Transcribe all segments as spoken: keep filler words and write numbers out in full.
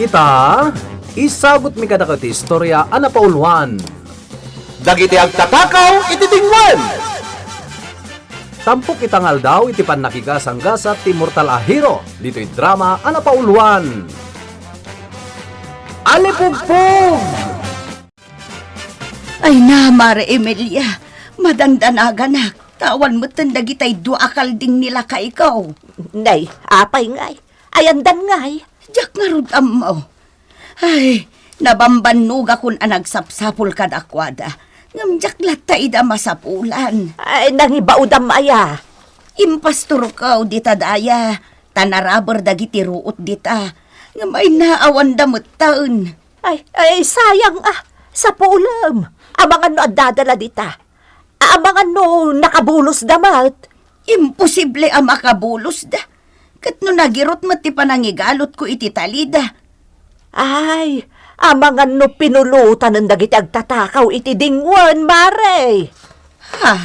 Ita, isagutmi kadakayo ti istorya a napauluan. Dagiti agtatakaw iti dingwen. Tampok ita nga aldaw iti pannakigasanggasat ti mortal a hero ditoy drama a napauluan. Alipugpog! Ay na, Mare Emilia, madandanaganak. Awan metten dagitay dua a kalding ni lakayko. Nay, apay ngay? Ayandan ngay? Diak ngarud ammo. Ay, nabambannogakon a nagsapsapul kadakuada. Ngem diak latta ida masapulan. Ay, nangibaudam aya? Impastorko dita daya, ta naraber dagiti ruot dita. Ngem ay na, awanda metten. Ay, ay, sayang a. Sapulem. Amangan no addada la dita. Amangan no nakabulosda met. Imposible a makabulosda. Ket no nagirut met ti panangigalotko iti talida. Ay, amangan no pinulotanen dagiti agtatakaw iti dingwen, Mare. Ha?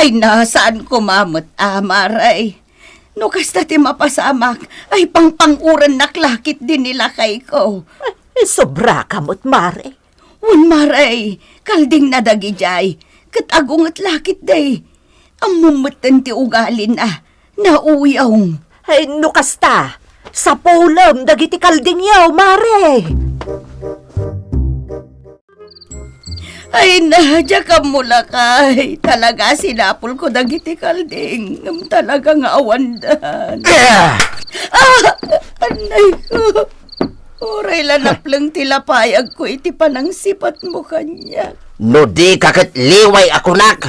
Ay na, saan koma met, ah, Mare. No kasta ti mapasamak, ay pangpang-urennak la ketdi ni lakayko. Ay, sobra ka met, Mare. Wen, Mare, kaldingna dagidiay, ket agunget la ketdi. Ammom metten ti ugalina, nauyong. Ay, no kasta, sapulem dagiti kaldingyo, Mare. Ay na, diak ammo lakay. Talaga, sinapulko dagiti kalding. Ngem talaga nga awandan. Ah! Ah! Anay ko. Uray la napleng ti lapayagko iti panangsipatmo kaniak. No di ka ket liway a kunak.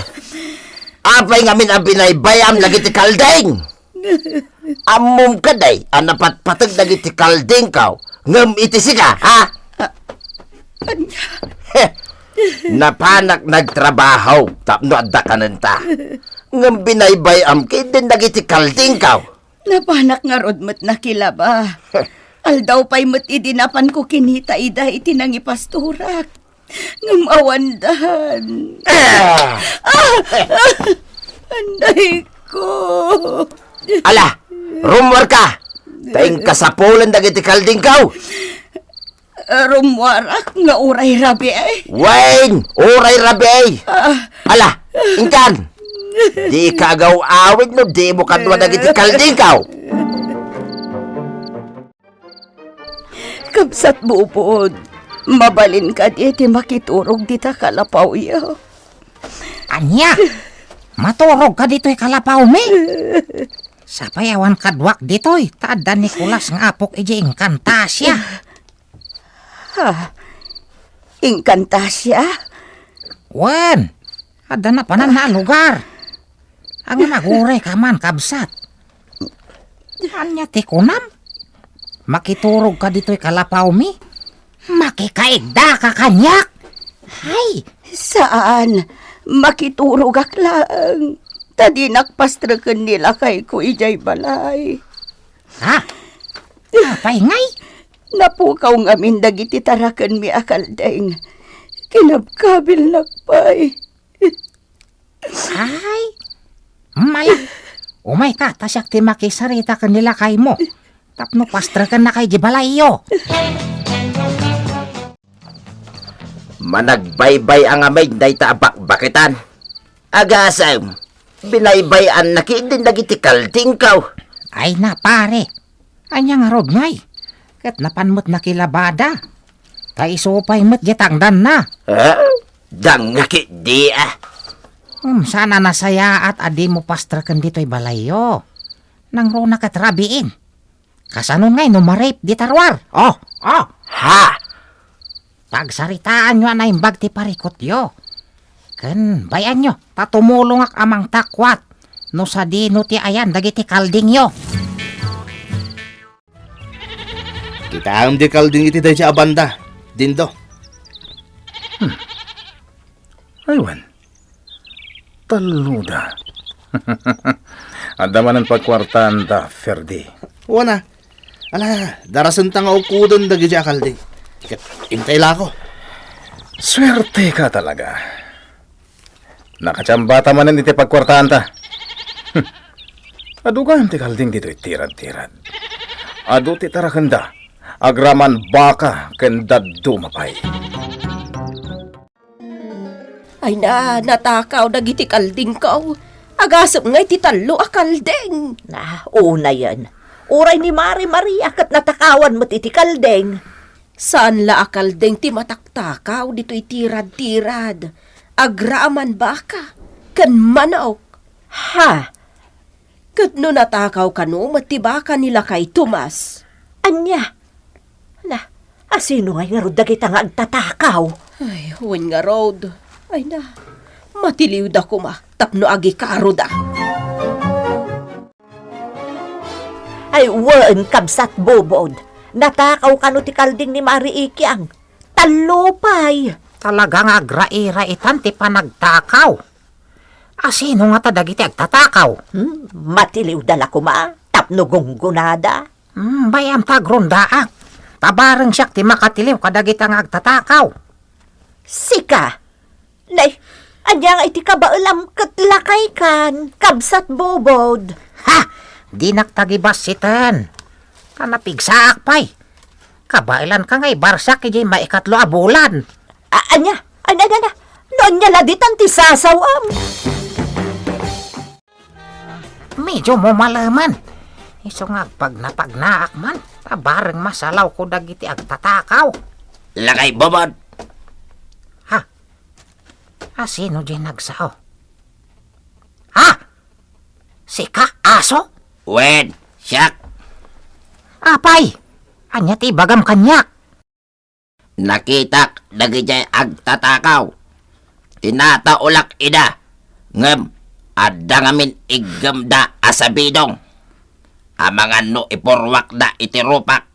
Apay ngamin a binaybay-am dagiti kalding? Ammom kadi a napatpateg dagiti kaldingko, ngem iti sika, ha? Ah, ania? Heh, napanak nagtrabaho tapno adda kanenta. Ngem binaybay-am ketdin dagiti kaldingko. Napanak ngarud met nakilaba. Aldaw pay met idi napanko kinita ida iti nangipastorak. Ngem awandan. Ah! Ah! Ah! Anday ko. Ala, rummuarka. Ta inka sapulen dagiti kaldingko. Ah, rummuarak nga uray rabii. Wen, uray rabii. Ah. Ala, inkan. Dika agaw-awid no dimo kadua dagiti kaldingko. Kabsat Bubod, mabalin kadi ti makiturog dita kalapawyo? Ania? Maturog ka ditoy kalapawmi? Sapay awan kaduak ditoy, ta adda Nicolas nga apok idiay Encantasia. Ha? Encantasia? Wen, adda napananna a lugar. Ngem aguray ka man, kabsat. Ania ti kunam? Makiturog ka ditoy kalapawmi? Makikaidda ka kaniak? Hay! Saan. Makiturogak laeng. Ta dinak pastreken ni lakayko idiay balay. Ha? Apay ngay? Napukaw ngamin dagiti tarakenmi a kalding. Kinabkabilnak pay. Ay, mala. Umayka, ta siak ti makisarita ken ni lakaymo. Tapno pastrekennakay di balayyo. Managbaybay-a ngamin dayta a bakbaketan. Agasem, binaybay-anna ketdin dagiti kaldingko. Ay na, pare. Ania ngarud ngay? Ket napan met nakilabada. Ta isu pay met diay tangdanna. Ha? Dangngaki di, ah. Hmm, saan a nasayaat a dimo pastreken ditoy balayyo. Nangruna ket rabiin. Kasanon ngay no ma-rape dita ruar? Oh, oh. Ha? Pagsaritaanyo a naimbag ti parikutyo. Ken bay-anyo, ta tumulongak a mangtakuat no sadino ti ayan dagiti kaldingyo. Kitaem ti kalding iti daydiay a banda, Dindo. Hmm. Aywan. Talloda. Adda manen pagkuartaanta, Ferdi. Wana. Ala, darasenta nga ukuden dagidiay a kalding. Ket intay lako. Suerteka talaga. Nakatiambata manen iti pagkuartaanta. Adu gayam ti kalding ditoy tirad-tirad. Adu ti tarakenda. agraman baka ken dadduma pay. Ay na, natakaw dagiti kaldingko. Agasem nga iti tallo a kalding. Ah, unayen. Uray ni Mari Maria ket natakawan met iti kalding. Saan la a kalding ti mataktakaw ditoy tirad-tirad. Agraman baka ken manok. Ha? Ket no natakaw kano met ti baka ni Lakay Tomas? Ania? Na, asino ngay ngarud dagita nga agtatakaw? Ay, wen ngarud. Ay na, matiliwda koma tapno agikaroda. Ay, wen, kabsat Bobod. Natakaw kano ti kalding ni Mari Ikiang? Tallo pay. Talaga nga agrairaitan ti panagtakaw. Asino ngata dagiti agtatakaw? Hmm, matiliwda la koma tapno gunggonada. Hmm, bay-am ta agrondaak. Ta bareng siak ti makatiliw kadagita nga agtatakaw. Sika? Nay, ania nga iti kabaelam ket lakaykan, kabsat Bobod? Ha! Dinak tagibassiten. Ta napigsaak pay. Kabaelanka nga ibarsak idiay maikatlo a bulan. A-, ania? Ania, ania, ania? No ania la ditan ti sasawem? Medyo mumaleman. Isu nga agpagnapagnaak man, ta bareng masalawko dagiti agtatakaw. Lakay Bobod. Ha? Asino diay nagsao? Ha? Sika, aso? Wen, siak. Apay, ania ti ibagam kaniak? Nakitak dagidiay agtatakaw. Tinataolak ida, ngem adda ngamin iggemda a sabidong. Amangan no ipurwakda iti rupak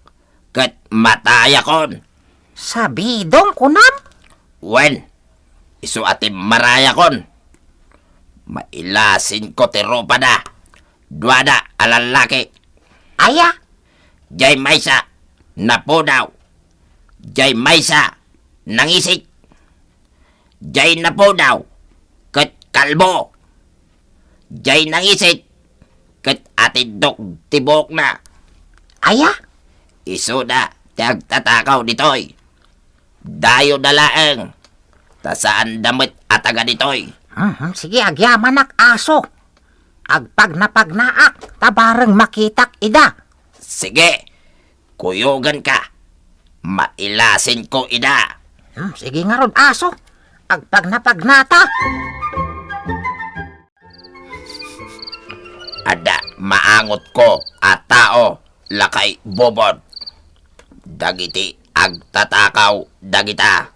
ket matayakon. Sabidong, kunam? Wen, isu a timmarayakon. Mailasinko ti rupada. Duada a lallaki. Aya? Jay maysa, napudaw. Jay maysa, nangisik. Jay napudaw, ket kalbo. Jay nangisik, ket atiddok ti buokna. Aya? Isuda ti agtatakaw ditoy. Dayoda laeng, ta saanda met a taga ditoy. Mhm, sige, agyamanak, aso. Agpagnapagnaak, ta bareng makitak ida. Sige, kuyoganka. Mailasinko ida. Hmm, sige ngarud, aso. Agpagnapagnata. Adda maangotko a tao, Lakay Bobod. Dagiti agtatakaw dagita.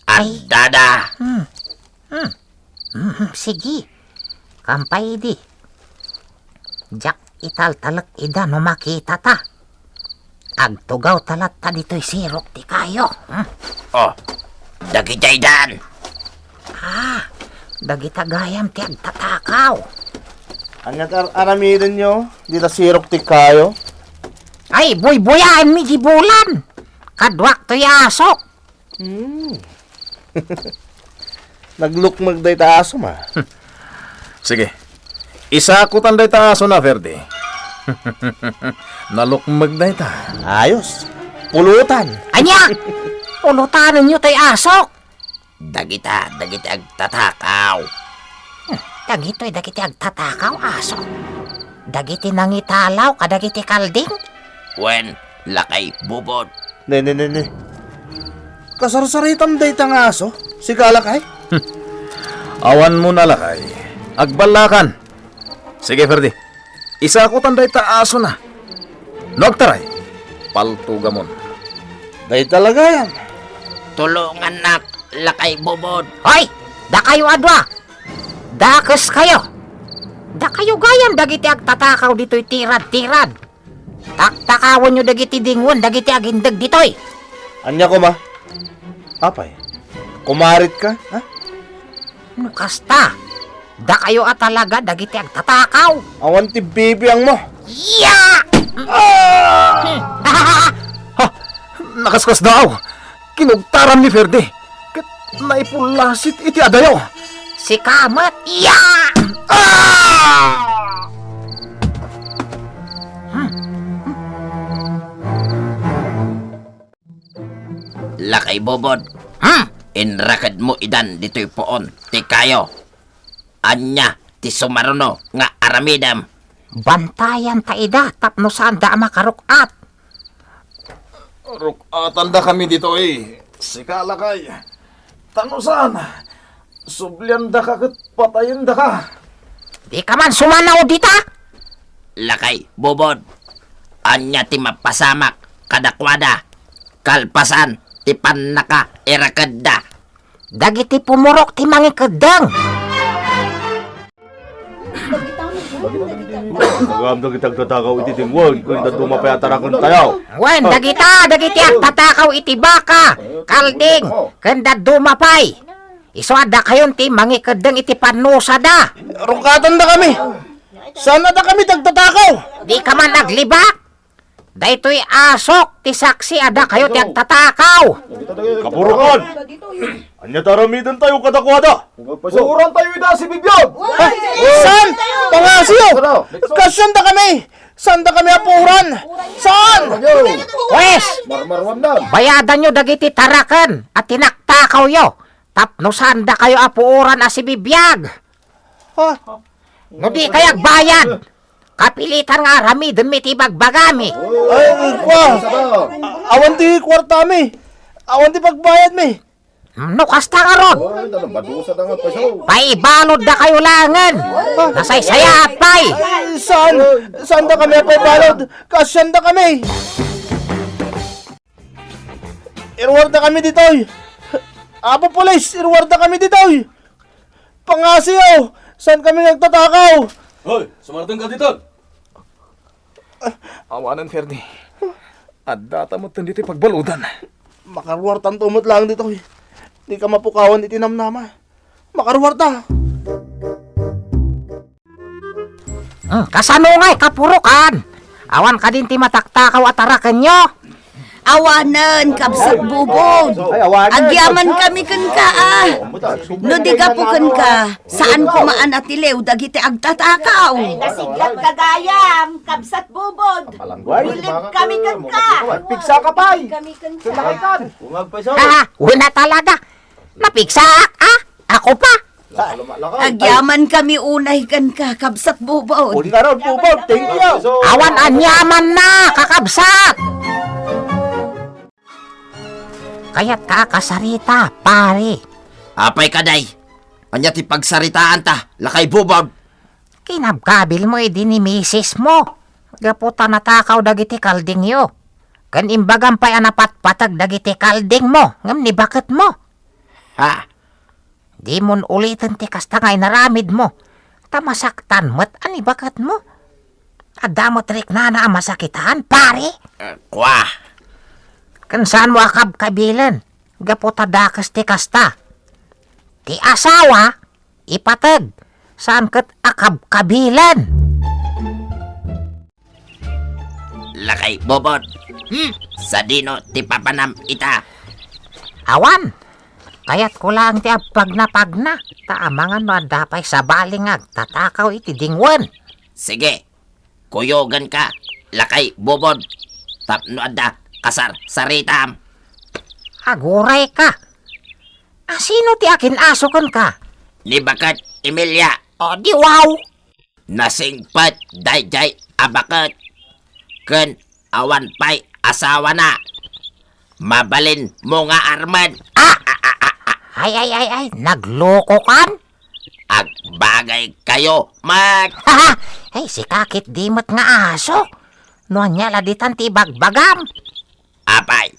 Ay. Addada. Hmm. Hmm. Hmm, sige. Kampay idi. Diak italtalek ida no makitata. Agtugawta latta ditoy sirok ti kayo. Hmm? Oh, dagiti aydan. Ah, dagita gayam ti agtatakaw. Ania ti ar-, aramidenyo dita sirok ti kayo? Ay, buybuyaenmi di bulan. Kaduak toy asok. Hmm. Naglukmeg dayta asom, a. Sige. Isakutan dayta asona, Ferdy. Nalukmeg dayta. Ayos. Pulutan. Ania? Pulutanenyo tay asok? Dagita, dagiti agtatakaw. Hmm, dagitoy dagiti agtatakaw, aso. Dagiti nangitalaw kadagiti kalding? Wen, Lakay Bobod. Ne, ne, ne, ne. Kasarsaritam dayta nga aso, sika, Lakay? Awanmo na, Lakay. Agballakan. Sige, Ferdy. Isakutan dayta asona. No agtaray, paltugamon. Dayta la gayam. Tulongannak, Lakay Bobod. Hoy! Dakayo a dua! Dakeskayo! Dakayo gayam dagiti agtatakaw ditoy tirad-tirad. Taktakawenyo dagiti dingwen dagiti agindeg ditoy. Ania koma? Apay? Kumarit ka, ha? No kasta, dakayo a talaga dagiti agtatakaw. Awan ti bibiangmo. Ya! Ah! Ha! Nakaskasdaaw! Kinugtaram ni Ferdy. Ket naipullasit iti adayo. Sika met, iya! Ah! Hmm. Lakay Bubod. Hmm? Inrakedmo idan ditoy puon ti kayo. Ania ti sumaruno nga aramidem? Bantayan ta ida tapno saanda a makaruk-at. Ruk-atandakami ditoy. Sika, lakay. Ta no saan, subliandaka ket patayendaka. Dika man sumanaw dita? Lakay Bubod, ania ti mapasamak kadakuada kalpasan ti pannakairakedda? Dagiti pumurok ti mangikeddeng. Ngem dagiti agtatakaw iti dingwen, ken dadduma pay a tarakentayo. Wen, dagita, dagiti agtatakaw iti baka, kalding, ken dadduma pay. Isu a dakayon ti mangikeddeng iti pannusada. Ruk-atandakami. Saan a dakami ti agtatakaw? Dika man aglibak. Daytoy asok ti saksi a dakayo ti agtatakaw. Kapurokan! Ania ti aramidentayo kadakuada? Puorantayo ida a sibibiag! Saan? Pangasiyo! Kasaandakami! Saandakami a puoran! Saan? Pwes! Marmaruandan! Bayadanyo dagiti taraken a tinaktakawyo tapno saandakayo a puoran a sibibiag. Ha? No di kay agbayad, kapilitan nga aramidenmi ti ibagbagami. Ay, kua. Awan ti kuartami. Awan ti pagbayadmi. No kasta ngarud, paibaludda kayo laengen. Nasaysayaat pay. Ay, saan? Saandakami a paibalud? Kasaandakami. Iruardakami ditoy. Apo Pulis, iruardakami ditoy. Pangasiyo! Saankami nga agtatakaw? Hoy, sumartengka ditan! Awanen, Ferdy. Addata met ditoy pagbaludan. Makaruartanto met laeng ditoy. Dika mapukawan iti namnama. Makaruarta! Hmm, kasano ngay, kapurokan? Awan kadin ti mataktakaw a tarakenyo? Awanen, kabsat Bubod. Ay, awanen. Agyamankami kenka, a. No di gapu kenka, saan koma a natiliw dagiti agtatakaw. Ay, nasiglatka gayam, kabsat Bubod. Bilibkami kenka. Pigsaka pay. Kami kenka. Ha, ha, una talaga. Napigsaak, a? Ako pa? Agyamankami unay kenka, kabsat Bubod. Unay ngarud, Bubod. Thank you. Awan aniamanna, kakabsat. Kayatka a kasarita, pare. Apay kadi? Ania ti pagsaritaanta, lakay Bubod? Kinabkabilmo idi ni misismo. Gapu ta natakaw dagiti kaldingyo. Ken imbagam pay a napatpateg dagiti kaldingmo ngem ni baketmo. Ha? Dimon uliten ti kasta nga inaramidmo, ta masaktan met a ni baketmo. Adda met riknana a masakitan, pare. Eh, kua. Ken saanmo a kabkabilen, gapu ta dakes ti kasta. Ti asawa, ipateg, saan ket a kabkabilen. Lakay Bubod. Hmm? Sadino ti papanam ita? Awan. Kayatko laeng ti agpagnapagna, ta amangan no adda pay sabali nga agtatakaw iti dingwen. Sige. Kuyoganka, lakay Bubod. Tapno adda kasarsaritam. Agurayka. A, sino ti akin-aso kenka? Ni baket Emilia. O, di wow. Nasingpet daydiay a baket ken awan pay asawana. Mabalinmo nga armen. Ah! Ah, ah, ah, ah. Ay, ay, ay, ay, naglokokan? Agbagaykayo met. Ay, sika ket di met nga aso. No ania la ditan ti ibagbagam? Apay,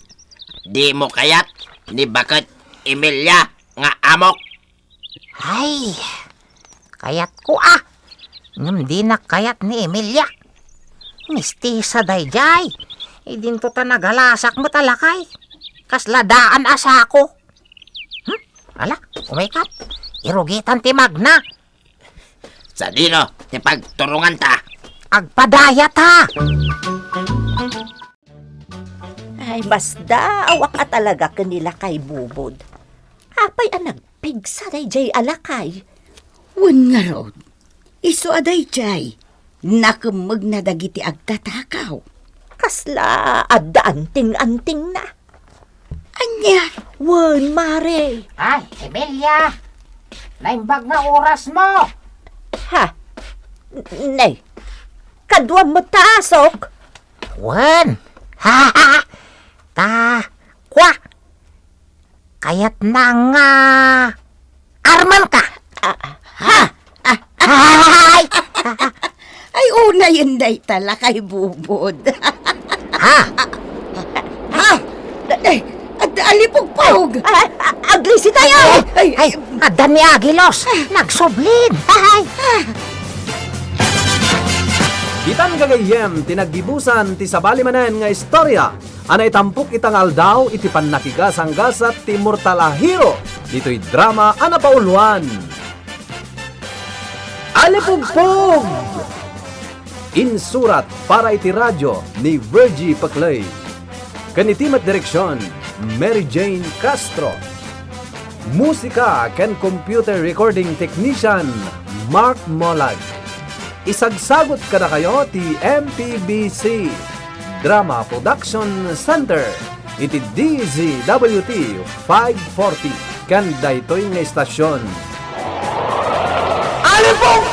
dimo kayat ni baket Emilia nga amok? Ay, kayatko a. Ngem dinak kayat ni Emilia. Mistisa daydiay. Idinto ta nagalasak met a lakay. Kasla daan a sako. Hmm? Ala, umikkat. Irugitan ti magna. Sadino ti pagturonganta? Agpadayata! Ay, masdaawak a talaga ken ni lakay Bubod. Apay a nagpigsa daydiay a lakay? Wen ngarud, isu a daydiay, nakemmegna dagiti agtatakaw. Kasla adda anting-antingna. Ania? Wen, mare. Ay, Emilia! Naimbag nga oras mo! Ha? N-, nay, kaduam met ta asok? Wen! Ha? Ta, kwa! Kayatna nga arman ka! Ah, ha? Ah, ay! Ay, unayen dayta, lakay bubod. Ha? Ha? Ay, ad-, alipugpog! Ah, ah, aglisi tayo! Ay, ay, addan ni Agilos! Nagsublin! Ay! Ditan gagayyem ti naggibusan ti sabali manen nga istorya a naitampok ita nga aldaw iti pannakigasanggasat ti immortal a hero ditoy drama a napauluan. Alipugpog! Insurat para iti radyo ni Virgie Paclay. Ken iti met direksion, Mary Jane Castro. Musika ken computer recording technician, Mark Molag. Isagsagut kadakayo ti M P B C Drama Production Center iti D Z W T five forty ken daytoy nga istasion. Alipong